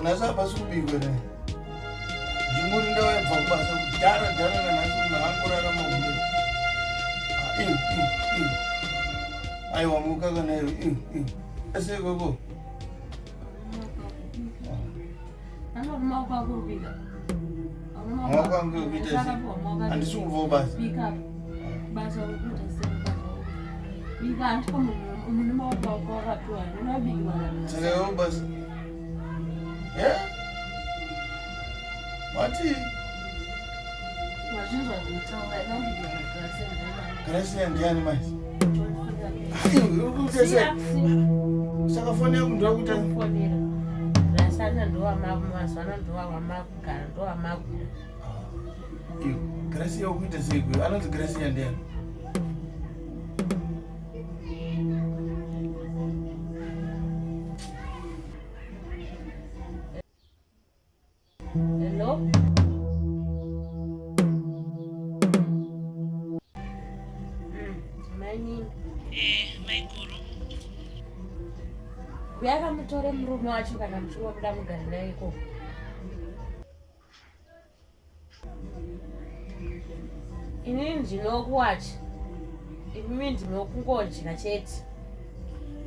Nhasi hapasi kubikwa here? Ndingori ndauya kubva kubasa kudhara dhara nanhasi munhu angorara mahure. Ah, iwe, iwe, iwe. Aiwa muka kana iwe, iwe, iwe. Ese ikoko. Maoko angu ekuita sei? Handisi kubva kubasa. Basa ukuita sei? Bika handiko munhu maoko ako akapiwa unobikwa. Saka iwe basa. Yeah? Wati? Wazvinzwa zvinotaura inobikwa na Gracia. Gracia ndiani manje? Saka foni yangu ndokuita fonera. Gracia ndowamazwana ndowamakugara ndowamakuda. Iyo, Gracia ukuita sei kuyo? Anonzi Gracia ndiani? Hello? Mainini. Eh, maiguru. Uyaka mutore murume wacho kana muchingobuda mugare naye ikoko. Inini ndinokuwacha. Imimi ndinokungodya chete.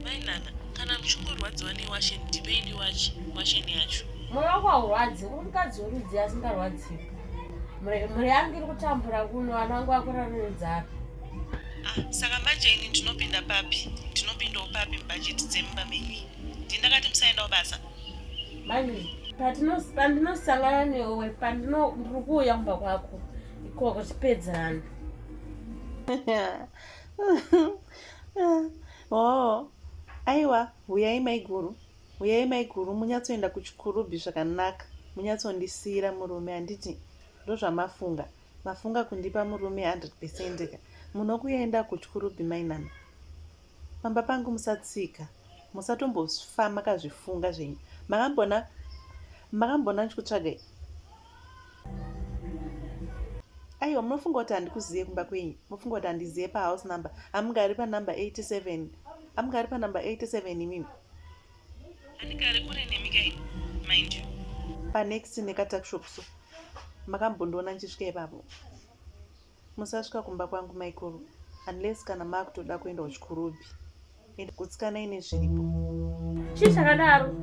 Mai Nana, kana muchingorwadziwa newasheni ndipei ndiwache washeni yacho. Moyo wako haurwadzi, uri mukadzi werudzi asingarwadziwi. Mhuri yangu iri kutambura kuno, vana vangu vakurara nenzara. Ah, saka manje ini ndinopinda papi? Ndinopindawo papi mubhajeti dzemumba menyu? Ndindakati musaendawo basa. Manje pandinosangana newe pandino ndiri kuuya kumba kwako ikoko tipedzerana. Oh, aiwa huyai maiguru huyai maiguru munyatsoenda kuchikurubhi zvakanaka munyatsondisiira murume handiti ndozvamafunga mafunga kundipa murume 100 percent ka munokuenda kuchikurubhi mainana Pamba pangu musatsika. Musatombofa makazvifunga zvenyu. Makambona makambona ndichikutsvagai? Aiwa munofunga kuti handikuziye kumba kwenyu. Mofunga kuti handiziye pahouse number. Hamugari panumber 87. Hamugari panumber 87 imimi. Handigari kure nemi kai mind you. Panext nekatakshop so. Makambondiona ndichisvika ipapo. Musasvika kumba kwangu maikuru unless kana makutoda kuenda kuchikurubhi and gutsikanai nezviripo. Chii chakadaro?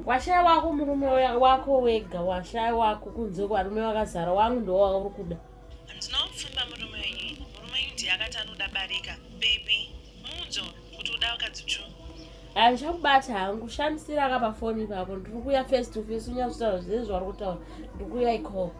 Washaya wako murume wako wega, washaya wako kunze kwarume wakazara, wangu ndiwo wauri kuda. Handina kupfimba murume wenyu ini. Murume wenyu ndiye akati anoda barika. Baby, muudze kuti uda vakadzi two. Handichakubata hangu, shamisira ka pafoni ipapo. Ndiri kuuya face to face unyatsotaura zvese zvauri kutaura. Ndiri kuuya ikoko.